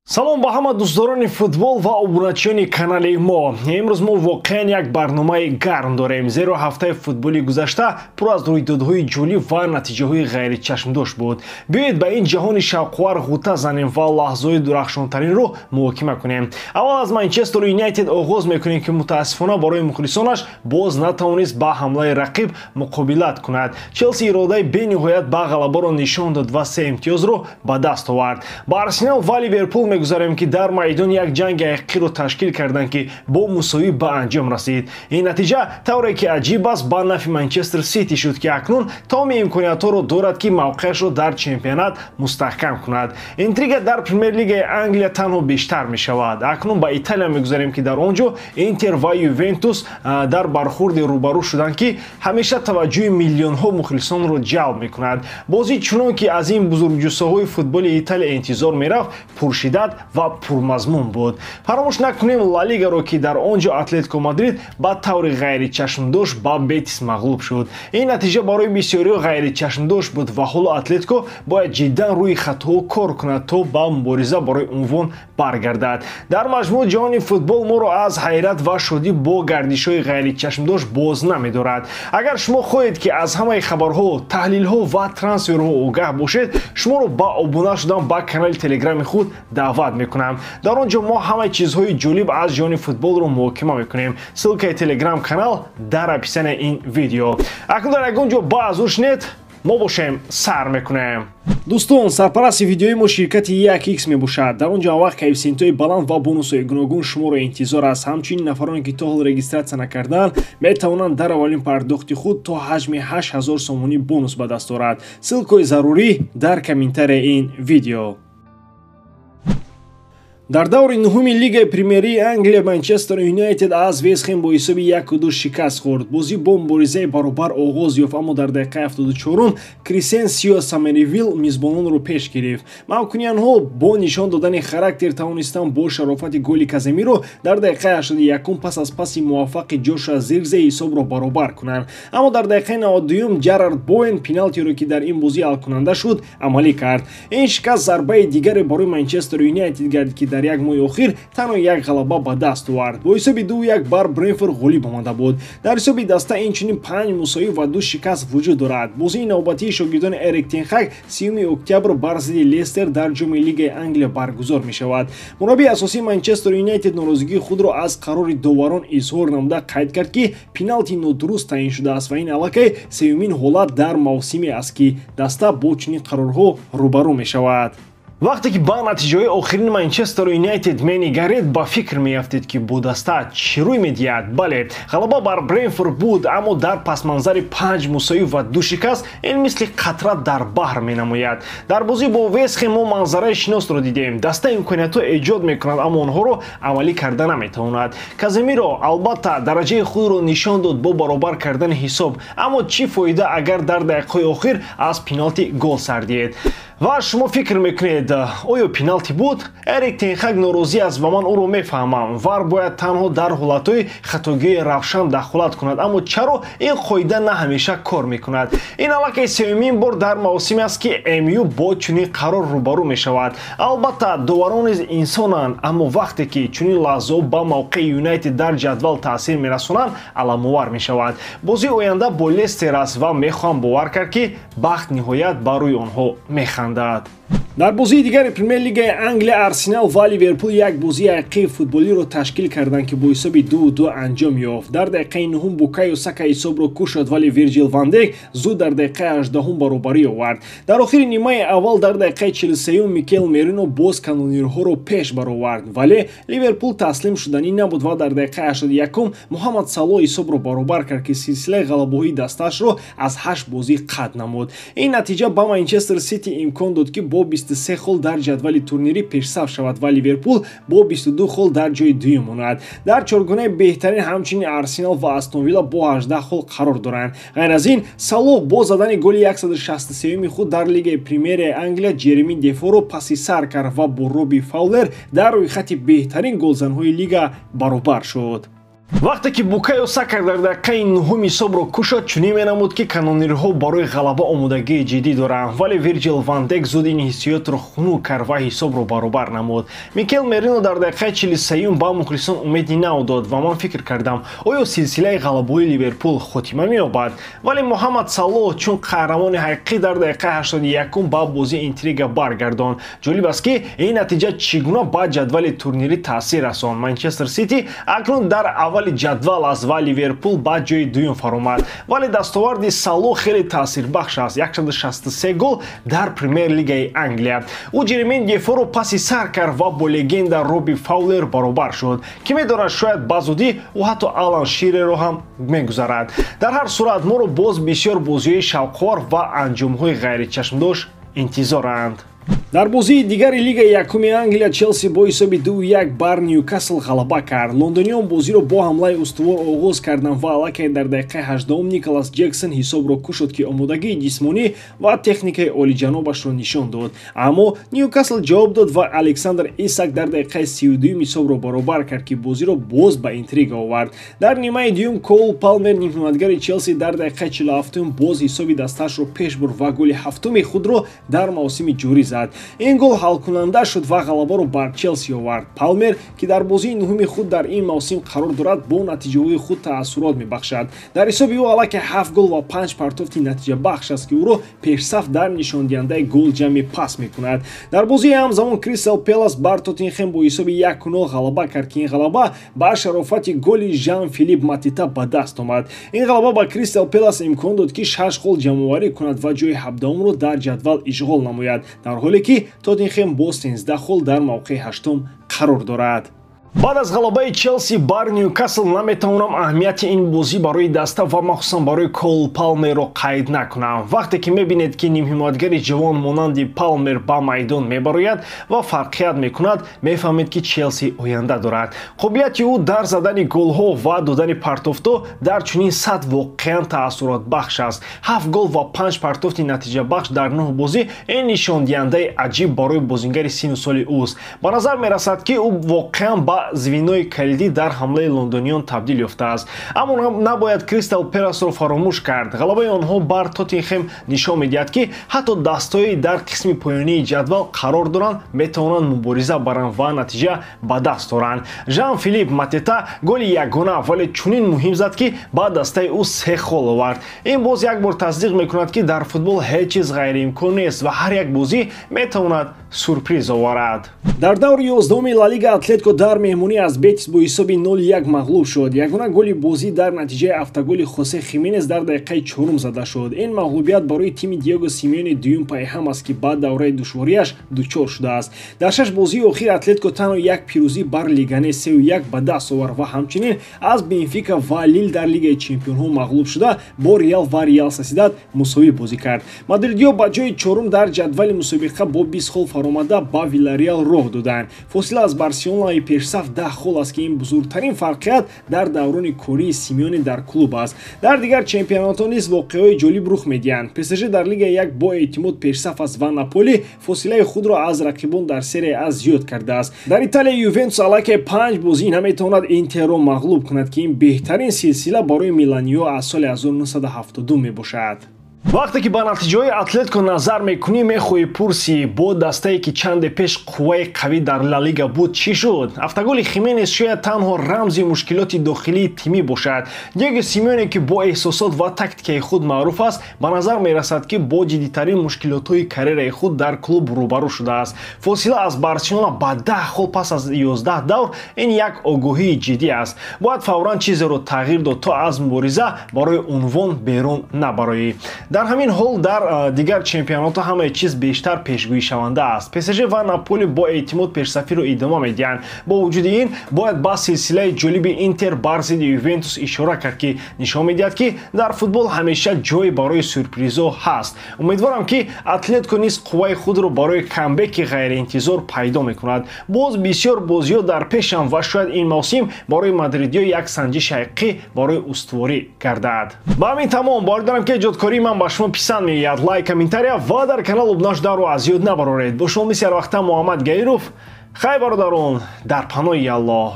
Салом ба ҳама дӯстдорони футбол ва обуначиёни канали мо. Имрӯз мо воқеан як барномаи гарм дорем, зеро ҳафтаи футболи гузашта пур аз рӯйдодҳои ҷолиб ва натиҷаҳои ғайричашмдошт буд. Биёед, ба ин ҷаҳони шавқовар ғӯта занем ва лаҳзаҳои дурахшонтаринро муҳокима кунем. Аввал аз Манчестер Юнайтед оғоз мекунем, ки мутаассифона барои мухлисонаш боз натавонист ба ҳамлаи рақиб муқобилат кунад. Челси иродаи бениҳоят ба ғалабаро нишон дод ва се имтиёзро ба даст овард. Ба Арсенал ва Ливерпул мегузарем, ки дар майдон як ҷанги ҳақиқиро ташкил карданд, ки бо мусовӣ ба анҷом расид. Ин натиҷа, тавре ки аҷиб аст, ба нафи Манчестер Сити шуд, ки акнун тамоми имкониятҳоро дорад, ки мавқеашро дар чемпионат мустаҳкам кунад. Интрига дар Премер-лигаи Англия танҳо бештар мешавад. Акнун ба Италия мегузарем, ки дар он ҷо Интер ва Ювентус дар бархурде рӯбарӯ шуданд, ки ҳамеша таваҷҷӯҳи миллионҳо мухлисонро ҷалб мекунад. Бозӣ, чунон ки аз ин бузургҷуссаҳои футболи Италия интизор мерафт, пуршиддат ва пурмазмун буд. Фаромӯш накунем Ла Лигаро, ки дар он ҷо Атлетико Мадрид ба таври ғайричашмдошт ба Бетис мағлуб шуд. Ин натиҷа барои бисёриҳо ғайричашмдошт буд ва ҳоло Атлетико бояд ҷиддан рӯи хатоҳо кор кунад, то ба мубориза барои унвон баргардад. Дар маҷмӯъ, ҷаҳони футбол моро аз ҳайрат ва шодӣ бо гардишҳои ғайричашмдошт боз намедорад. Агар шумо хоҳед, ки аз ҳамаи хабарҳо, таҳлилҳо ва трансферҳо огаҳ бошед, шуморо ба обуна шудан ба канали Телеграми худ даъват мекунам. Дар он ҷо мо ҳамаи чизҳои ҷолиб аз ҷаҳони футболро муҳокима мекунем. Ссылкаи Телеграм канал дар описанияи ин видео. Акнун дар ягон ҷо ба азур шинед, мо бошем, сар мекунем. Дӯстон, сарпарасти видеои мо ширкати 1x мебошад. Дар он ҷо вақт коэффисиентҳои баланд ва бонусҳои гуногун шуморо интизор аст. Ҳамчунин нафароне, ки то ҳол регистратсия накарданд, метавонанд дар аввалин пардохти худ то ҳаҷми 8000 сомонӣ бонус ба даст орад. Ссылкаҳои зарурӣ дар комментарияи ин видео. Дар даври нуҳуми Лигаи Премерии Англия Манчестер Юнайтед аз Вестхем бо ҳисоби 1-2 шикаст хӯрд. Бозӣ бо муборизаи баробар оғоз ёфт, аммо дар дақиқаи 74-ум Крисенсио Самеривилл мизбононро пеш гирифт. Манкунианҳо бо нишон додани характер тавонистанд бо шарофати голи Каземиро дар дақиқаи 81-ум пас аз паси муваффақи Ҷошуа Зиркзе ҳисобро баробар кунанд, аммо дар дақиқаи 92-юм Ҷарард Боен пеналтиро, ки дар ин бозӣ ҳалкунанда шуд, амалӣ кард. Ин шикаст зарбаи дигаре барои Манчестер Юнайтед гардид, ки дар як моҳи охир танҳо як ғалаба ба даст овард. Бо ҳисоби 2-1 бар Бренфорд ғолиб омада буд. Дар ҳисоби даста инчунин панҷ мусовӣ ва ду шикаст вуҷуд дорад. Бозии навбатии шогирдони Эрик Тенхак 30 октябр бар зидди Лестер дар ҷоми Лигаи Англия баргузор мешавад. Мураббии асосии Манчестер Юнайтед норозигии худро аз қарори доварон изҳор намуда, қайд кард, ки пеналти нодуруст таъин шудааст ва ин аллакай сеюмин ҳолат дар мавсиме аст, ки даста бо чунин қарорҳо рӯбарӯ мешавад. Вақте ки ба натиҷаҳои охирини Манчестер Юнайтед менигаред, ба фикр меафтед, ки бо даста чӣ рӯй медиҳад. Бале, ғалаба бар Бренфорд буд, аммо дар пасманзари панҷ мусовӣ ва ду шикаст ин мисли қатра дар баҳр менамояд. Дар бозӣ бо Вестхем мо манзараи шиносро дидем. Даста имкониятҳо эҷод мекунад, аммо онҳоро амалӣ карда наметавонад. Каземиро, албатта, дараҷаи худро нишон дод бо баробар кардани ҳисоб, аммо чӣ фоида, агар дар дақиқаҳои охир аз пеналти гол сар диҳед? Ва шумо фикр мекунед, оё пеналти буд? Эрик Тенхак норозӣ аст ва ман ӯро мефаҳмам. ВАР бояд танҳо дар ҳолатҳои хатогии равшан дахолат кунад, аммо чаро ин қоида на ҳамеша кор мекунад? Ин аллакай сеюмин бор дар мавсиме аст, ки МЮ бо чунин қарор рӯбарӯ мешавад. Албатта, доварон низ инсонанд, аммо вақте ки чунин лаҳзаҳо ба мавқеи Юнайтед дар ҷадвал таъсир мерасонанд, аламовар мешавад. Бозии оянда бо Лестер аст ва мехоҳам бовар кард, ки бахт ниҳоят ба рӯи онҳо механдад. Дар бозии дигари Премер-лигаи Англия Арсенал ва Ливерпул як бозии ҳақиқии футболиро ташкил карданд, ки бо ҳисоби 2-2 анҷом ёфт. Дар дақиқаи нуҳум Букайо Сака ҳисобро кушод, вале Вирҷил ван Дейк зуд дар дақиқаи 18-ум баробарӣ овард. Дар охири нимаи аввал, дар дақиқаи 43-юм, Микел Мерино боз канонирҳоро пеш баровард, вале Ливерпул таслим шуданӣ набуд ва дар дақиқаи 81-ум Муҳаммад Салоҳ ҳисобро баробар кард, ки силсилаи ғалабаҳои дастаашро аз ҳашт бозӣ қатъ намуд. Ин натиҷа ба Манчестер Сити имкон дод, ки бо 23 хол дар ҷадвали турнирӣ пешсаф шавад ва Ливерпул бо 22 хол дар ҷои дуюм монад. Дар чоргунаи беҳтарин ҳамчунин Арсенал ва Астон Вилла бо 18 хол қарор доранд. Ғайр аз ин, Салоҳ бо задани голи 163-юми худ дар Лигаи Премерияи Англия Ҷереми Дефоро паси сар кард ва бо Робби Фаулер дар рӯйхати беҳтарин голзанҳои лига баробар шуд. Вақте ки Букайо Сака дар дақиқаи нуҳум ҳисобро кушод, чунин менамуд, ки канонирҳо барои ғалаба омодагии ҷиддӣ доранд, вале Вирҷил ван Дек зуд ин ҳиссиётро хунук кард ва ҳисобро баробар намуд. Микел Мерино дар дақиқаи 43 ба мухлисон умеди нав дод ва ман фикр кардам, оё силсилаи ғалабаҳои Ливерпул хотима меёбад? Вале Муҳаммад Салоҳ чун қаҳрамони ҳақиқӣ дар дақиқаи 81 ба бозии интрига баргардонд. Ҷолиб аст, ки ин натиҷа чӣ гуна ба ҷадвали турнирӣ таъсир расонд. Манчестер Сити акнун дар аввали ҷадвал аст ва Ливерпул ба ҷои дуюм фаромад. Вале дастоварди Салоҳ хеле таъсирбахш аст: 163 гол дар Премер-лигаи Англия. Ӯ Ҷеремен Дефоро паси сар кард ва бо легенда Робби Фаулер баробар шуд. Ки медонад, шояд ба зудӣ ӯ ҳатто Алан Ширерро ҳам мегузарад. Дар ҳар сурат моро боз бисёр бозиҳои шавқовар ва анҷомҳои ғайричашмдошт интизоранд. Дар бозии дигари Лигаи якуми Англия Челси бо ҳисоби 2-1 бар Ньюкасл ғалаба кард. Лондониён бозиро бо ҳамлаи устувор оғоз карданд ва аллакай дар дақиқаи 18 Николас Ҷексон ҳисобро кушод, ки омодагии ҷисмонӣ ва техникаи олиҷанобашро нишон дод. Аммо Ньюкасл ҷавоб дод ва Александр Исак дар дақиқаи 32 ҳисобро баробар кард, ки бозиро боз ба интрига овард. Дар нимаи дуюм Кол Палмер, нимҳимоятгари Челси, дар дақиқаи 47 боз ҳисоби дастаашро пеш бурд ва голи ҳафтуми худро дар мавсими ҷорӣ зад. Ин гол ҳалкунанда шуд ва ғалабаро бар Челси овард. Палмер, ки дар бозии нуҳуми худ дар ин мавсим қарор дорад, бо натиҷаҳои худ таассурот мебахшад. Дар ҳисоби ӯ аллакай 7 гол ва 5 партофти натиҷабахш аст, ки ӯро пешсаф дар нишондиҳандаи гол ҷамъи пас мекунад. Дар бозии ҳамзамон Кристал Пелас бар Тоттенхем бо ҳисоби 1-0 ғалаба кард, ки ин ғалаба ба шарофати голи Жан Филип Матита ба даст омад. Ин ғалаба ба Кристал Пелас имкон дод, ки 6 гол ҷамъоварӣ кунад ва ҷои 17-умро дар ҷадвал ишғол намояд, дар ҳоле ки Тоттенхем бо 13 хол дар мавқеи 8-ум қарор дорад. Баъд аз ғалабаи Челси бар Ньюкасл наметавонам аҳамияти ин бозӣ барои даста ва махсусан барои Кол Палмерро қайд накунам. Вақте ки мебинед, ки нимҳимоятгари ҷавон монанди Палмер ба майдон мебарояд ва фарқият мекунад, мефаҳмед, ки Челси оянда дорад. Қобилияти ӯ дар задани голҳо ва додани партофтҳо дар чунин сатҳ воқеан таассуротбахш аст. 7 гол ва 5 партофти натиҷабахш дар 9 бозӣ ин нишондиҳандаи аҷиб барои бозингари сину соли ӯст. Ба назар мерасад, ки ӯ воқеан ба звенои калидӣ дар ҳамлаи лондониён табдил ёфтааст. Аммо набояд Кристал Пеласро фаромӯш кард. Ғалабаи онҳо бар Тоттенхем нишон медиҳад, ки ҳатто дастҳои дар қисми поёнии ҷадвал қарор доранд, метавонанд мубориза баранд ва натиҷа ба даст оранд. Жан Филип Матета голи ягона, вале чунин муҳим зад, ки ба дастаи ӯ 3 хол овард. Ин боз як бор тасдиқ мекунад, ки дар футбол ҳеҷ чиз ғайриимкон нест ва ҳар як бозӣ метавонад сюрприз оварад. Дар даври 11-уми Ла Лига Атлетико дар меҳмонӣ аз Бетис бо ҳисоби 0-1 мағлуб шуд. Ягона голи бозӣ дар натиҷаи автоголи Хосе Хименес дар дақиқаи 4 зада шуд. Ин мағлубият барои тими Диего Симеоне дуюм пайҳам аст, ки ба давраи душвориаш дучор шудааст. Дар 6 бозии охир Атлетико танҳо як пирӯзӣ бар Лиганес 3-1 ба даст овард ва ҳамчунин аз Бенфика ва Лил дар Лигаи Чемпионҳо мағлуб шуда, бо Реал ва Реал Сосьедад мусовӣ бозӣ кард. Мадридиё ба ҷои 4 дар ҷадвали мусобиқа бо 20 хол фаромада ба Вилареал роҳ доданд. Фосила аз Барселонаи пешсаф 10 хол аст, ки ин бузургтарин фарқият дар даврони кории Симеоне дар клуб аст. Дар дигар чемпионатҳо низ воқеаҳои ҷолиб рух медиҳанд. ПСЖ дар Лигаи 1 бо эътимод пешсаф аст ва Наполи фосилаи худро аз рақибон дар Серия А зиёд кардааст. Дар Италия Ювентус аллакай 5 бозӣ наметавонад Интерро мағлуб кунад, ки ин беҳтарин силсила барои миланиҳо аз соли 1972 мебошад. Вақте ки ба натиҷаҳои Атлетико назар мекунӣ, мехоҳӣ пурсӣ, бо дастае ки чанде пеш қувваи қавӣ дар Ла Лига буд, чӣ шуд? Автоголи Хименес шояд танҳо рамзи мушкилоти дохилии тимӣ бошад. Диего Симеоне, ки бо эҳсосот ва тактикаи худ маъруф аст, ба назар мерасад, ки бо ҷиддитарин мушкилотҳои карьераи худ дар клуб рӯбарӯ шудааст. Фосила аз Барселона ба 10 хол пас аз 11 давр ин як огоҳии ҷиддӣ аст. Бояд фавран чизеро тағйир дод, то аз мубориза барои унвон берун набароӣ. Дар ҳамин ҳол дар дигар чемпионатҳо ҳамаи чиз бештар пешгӯишаванда аст. ПСЖ ва Наполи бо эътимод пешсафиро идома медиҳанд. Бо вуҷуди ин бояд ба силсилаи ҷолиби Интер бар зидди Ювентус ишора кард, ки нишон медиҳад, ки дар футбол ҳамеша ҷой барои сюрпризҳо ҳаст. Умедворам, ки Атлетико низ қувваи худро барои камбеки ғайриинтизор пайдо мекунад. Боз бисёр бозиҳо дар пешанд ва шояд ин мавсим барои мадридиё як санҷиши ҳақиқӣ барои устуворӣ гардад. Ба ҳамин тамом. Бовар дорам, ки эҷодкории ман ба шумо писанд меояд. Лайк, комментария ва дар канал обуна шуданро аз ёд набароред. Бо шумо мисли ҳар вақта Муҳаммад Гаиров. Хайр, бародарон, дар паноҳи Аллоҳ.